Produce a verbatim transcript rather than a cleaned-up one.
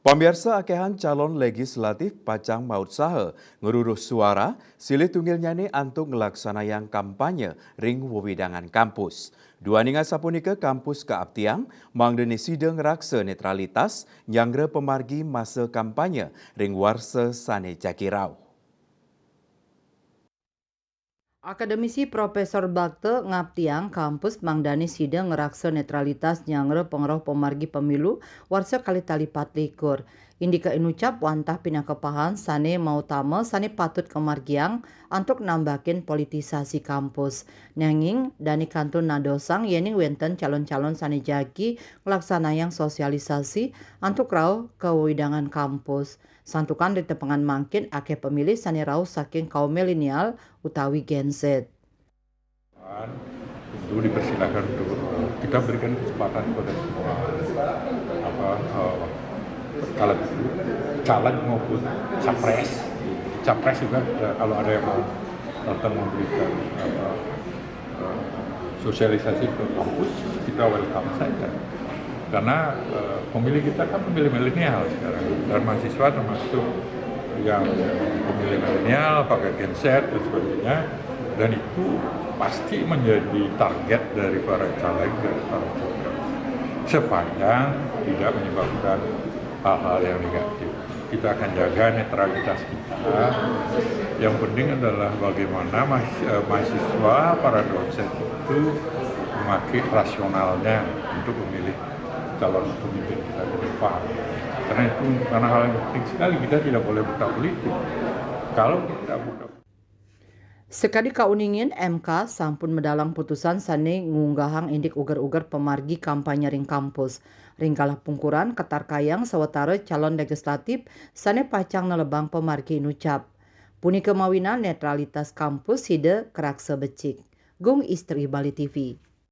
Pamiarsa, akéhan calon legislatif pacang mautsaha ngruruh suara silih tunggilnyané antuk nglaksanayang kampanye ring wewidangan kampus. Duaning asapunika kampus kaaptiang mangdané sida ngraksa netralitas nyanggra pamargi masa kampanye ring warsa sané jagi rauh. Akademisi Profesor Bakta ngaptiang kampus mangdané sida ngraksa netralitas nyanggra pangrauh pamargi pemilu warsa kalih tali patlikur. Indika inucap wantah pinaka pahan sané mautama sané patut kamargiang antuk nambakin politisasi kampus. Nanging dané kantun nadosang yéning wénten calon-calon sané jagi nglaksanayang sosialisasi antuk rauh ka wewidangan kampus. Santukan ring tepengan mangkin akéh pemilih sané rauh saking kaum milenial utawi Gen Z. Tentu dipersilakan untuk, eh, kita berikan kesempatan kepada semua apa eh, caleg, caleg maupun capres. Capres juga eh, kalau ada yang mau datang memberikan apa eh, sosialisasi ke kampus, kita welcome saja. Karena eh, pemilih kita kan pemilih milenial sekarang dan mahasiswa termasuk yang pemilih milenial, pakai Gen Z dan sebagainya, dan itu pasti menjadi target dari para caleg dan para voter sepanjang tidak menyebabkan hal-hal yang negatif. Kita akan jaga netralitas kita. Yang penting adalah bagaimana mas- eh, mahasiswa, para dosen itu memakai rasionalnya untuk memilih calon pemimpin kita ke depan. Karena itu karena hal yang penting sekali, kita tidak boleh buta politik. Kalau kita buta Sakadi kauningin, M K sampun medalang putusan sané ngunggahang indik uger-uger pamargi kampanye ring kampus. Ring galah pungkuran katarkayang sawatara calon legislatif sané pacang nelebang pamargi inucap. Punika mawinan netralitas kampus sida karaksa becik. Gung Istri, Bali T V.